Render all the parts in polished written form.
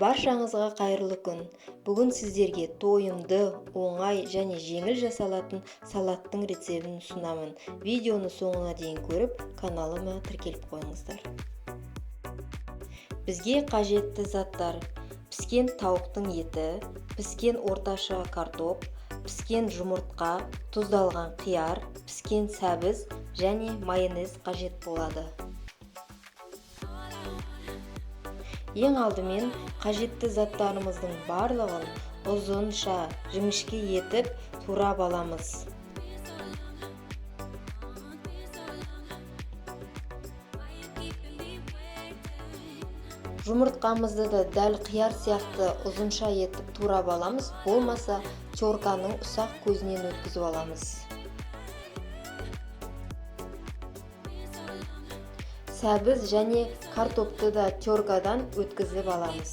Баршаңызға қайырлы күн. Бүгін сіздерге тойымды, оңай және жеңіл жасалатын салаттың рецебін ұсынамын. Видеоны соңына дейін көріп, каналыма тіркеліп қойыңыздар. Бізге қажетті заттар: піскен тауықтың еті, піскен орташа картоп, піскен жұмыртқа, тұздалған қияр, піскен сәбіз және майонез қажет болады. Ең алдымен қажетті заттарымыздың барлығын ұзынша, жіңішке етіп турап аламыз. Жұмыртқамызды да дәл қияр сияқты ұзынша етіп турап аламыз, болмаса терканың ұсақ көзінен өткізіп аламыз. Сәбіз және картопты да теркадан өткізіп аламыз.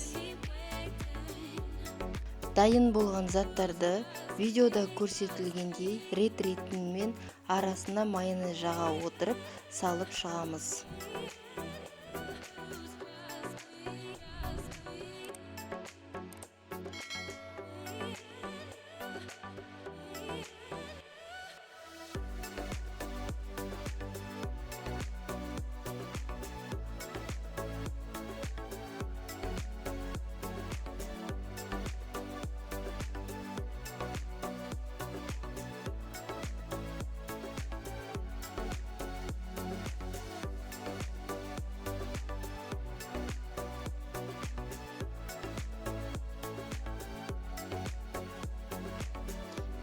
Дайын болған заттарды видеода көрсетілгендей рет-ретімен арасына майонез жаға отырып салып шығамыз.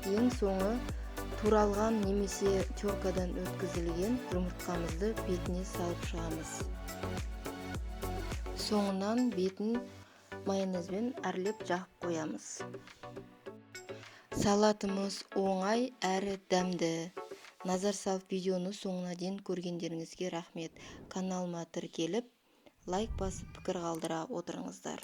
Ең соңы туралған немесе теркадан өткізілген жұмыртқамызды бетіне салып шығамыз. Соңынан бетін майонезбен әрлеп жағып қоямыз. Салатымыз оңай әрі дәмді. Назар салып видеоны соңына дейін көргендеріңізге рахмет. Каналыма тіркеліп, лайк басып пікір қалдыра отырыңыздар.